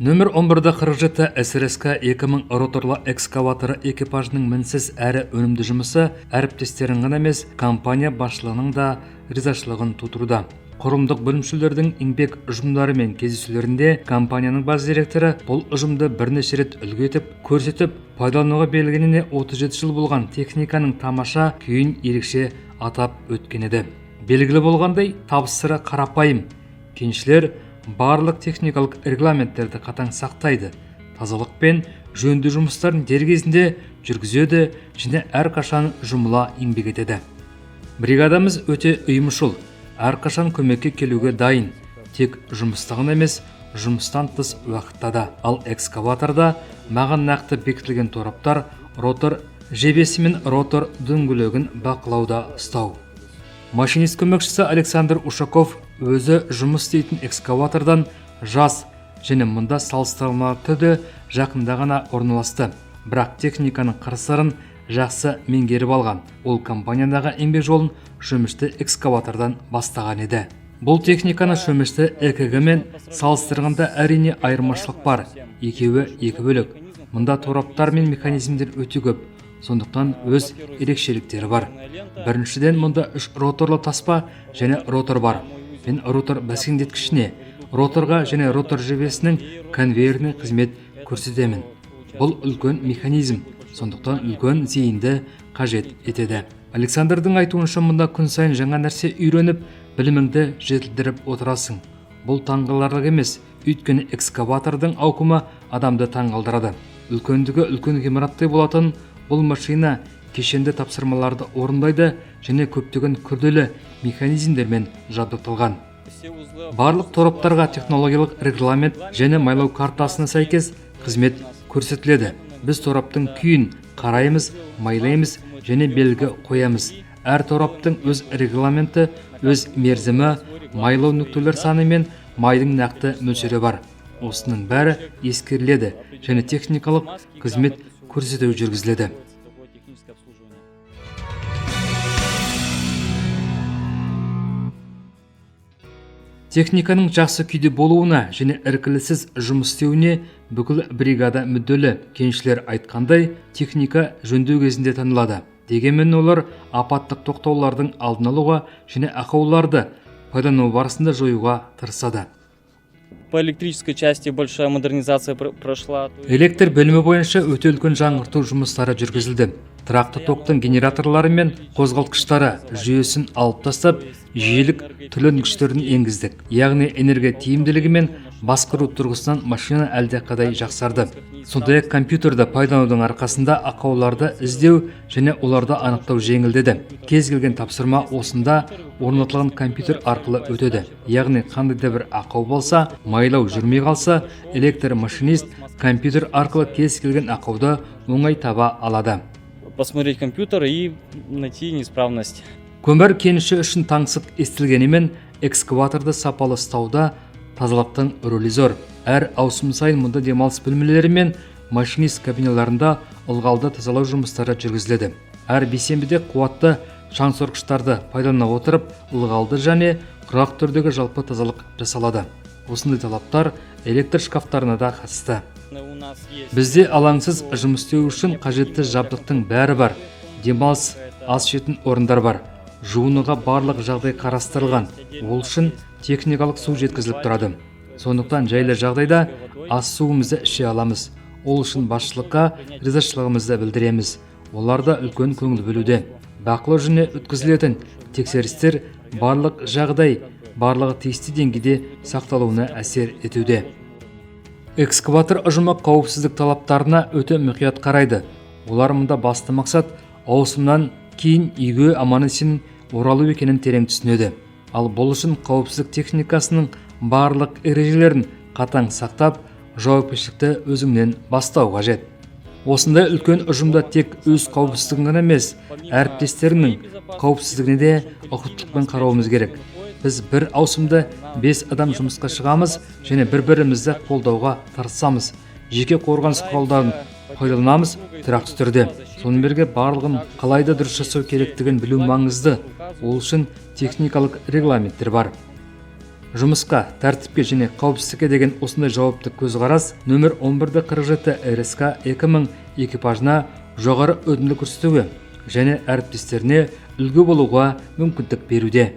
Нөмір 11-47 СРСК 2000 роторлы экскаваторы экипажының мінсіз әрі өнімді жұмысы әріптестерін ғана емес, компания басшылығының да ризашылығын тудыруда. Құрылымдық бөлімшелердің еңбек ұжымдарымен кездесулерінде компанияның бас директоры бұл ұжымды бірнеше рет үлгі етіп көрсетіп, пайдалануға берілгеніне 37 жыл болған техниканың тамаша күйін ерекше атап өткен еді. Белгілі болғандай, табыс сыры қарапайым. Кеншілер барлық техникалық регламенттерді қатаң сақтайды, тазалық пен жөндеу жұмыстарын дер кезінде жүргізеді және әрқашан жұмыла еңбек етеді. Бригадамыз өте ұйымшыл, әрқашан көмекке келуге дайын, тек жұмыста ғана емес, жұмыстан тыс уақытта да. Ал экскаваторда маған нақты бекітілген тораптар, ротор жебесі мен ротор дөңгелегін бақылауда ұстау. Машинист көмекшісі Александр Ушаков өзі жұмыс істейтін экскаватордан жас және мұнда салыстырмалы түрде жақында ғана орналасты. Бірақ техниканың қыр-сырын жақсы меңгеріп алған. Ол компаниядағы еңбек жолын шөмішті экскаватордан бастаған еді. Бұл техниканы шөмішті ЭКГ мен салыстырғанда әрине айырмашылық бар. Екеуі екі бөлек. Мұнда тораптар мен механизмдер өте көп. Сондықтан өз ерекшеліктері бар. Біріншіден, мұнда үш роторлы таспа және ротор бар. Мен ротор бәсеңдеткішіне, роторға және ротор жебесінің конвейеріне қызмет көрсетемін. Бұл үлкен механизм, сондықтан үлкен зейінді қажет етеді. Александрдың айтуынша, мұнда күн сайын жаңа нәрсе үйреніп, біліміңді жетілдіріп отырасың. Бұл таңғаларлық емес, өйткені экскаватордың ауқымы адамды таңғалдырады. Үлкендігі үлкен ғимараттай болатын бұл машина кешенді тапсырмаларды орындайды және көптеген күрделі механизмдермен жабдықталған. Барлық тораптарға технологиялық регламент және майлау картасына сәйкес қызмет көрсетіледі. Біз тораптың күйін қараймыз, майлаймыз және белгі қоямыз. Әр тораптың өз регламенті, өз мерзімі, майлау нүктелер саны мен майдың нақты мөлшері бар. Осының бәрі ескеріледі және техникалық қызмет көрсету жүргізіледі. Техниканың жақсы күйде болуына және іркіліссіз жұмыс істеуіне бүкіл бригада мүдделі. Кеншілер айтқандай, техника жөндеу кезінде танылады. Дегенмен олар апаттық тоқтаулардың алдын алуға және ақауларды пайдалану барысында жоюға тырысады. По электрической части большая модернизация прошла. Электр бөлімі бойынша өте үлкен жаңғырту жұмыстары жүргізілді. Тұрақты токтың генераторлары мен қозғалтқыштары жүйесін алып тастап, жиілік түрленгіштерін енгіздік. Яғни энергия тиімділігі мен басқару тұрғысынан машина әлдеқайда жақсарды. Сондай-ақ компьютерді пайдаланудың арқасында ақауларды іздеу және оларды анықтау жеңілдеді. Кез келген тапсырма осында орнатылған компьютер арқылы өтеді. Яғни қандай да бір ақау болса, майлау жүрмей қалса, электр машинист компьютер арқылы кез келген ақауды оңай таба алады. Посмотреть компьютер и найти неисправность. Көмір кеніші үшін таңсық естілгенімен, экскаваторды сапалы ұстауда тазалықтың рөлі зор. Әр ауысым сайын мұнда демалыс бөлмелері мен машинист кабиналарында ылғалды тазалау жұмыстары жүргізіледі. Әр бейсенбіде қуатты шаңсорғыштарды пайдалана отырып, ылғалды және құрғақ түрдегі жалпы тазалық жасалады. Осындай талаптар электр шкафтарына да қатысты. Бізде алаңсыз жұмыс істеу үшін қажетті жабдықтың бәрі бар. Демалыс, ас ішетін орындар бар. Жуынуға барлық жағдай қарастырылған. Ол үшін техникалық су жеткізіліп тұрады. Сондықтан жайлы жағдайда ас суымызды іше аламыз. Ол үшін басшылыққа ризашылығымызды білдіреміз. Олар да үлкен көңіл бөлуде. Бақылау және өткізілетін тексерістер барлық жағдай барлығы тиісті деңгейде сақталуына әсер етуде. Экскаватор ұжымы қауіпсіздік талаптарына өте мұқият қарайды. Олар мұнда басты мақсат ауысымнан кейін үйге аман-есен оралу екенін терең түсінеді. Ал бұл үшін қауіпсіздік техникасының барлық ережелерін қатаң сақтап, жауапкершілікті өзіңнен бастау қажет. Осындай үлкен ұжымда тек өз қауіпсіздігің ғана емес, әріптестеріңнің қауіпсіздігіне де ұқыптылықпен қарауымыз керек. Біз бір ауысымда 5 адам жұмысқа шығамыз және бір-бірімізді қолдауға тырысамыз. Жеке қорғаныс құралдарын пайдаланамыз тұрақты түрде. Сонымен бірге барлығын қалайда дұрыс жасау керектігін білу маңызды. Ол үшін техникалық регламенттер бар. Жұмысқа, тәртіпке және қауіпсіздікке деген осындай жауапты көзқарас нөмір 11 47 РСК 2000 экипажына жоғары өнімді көрсетуге және әріптестеріне үлгі болуға мүмкіндік беруде.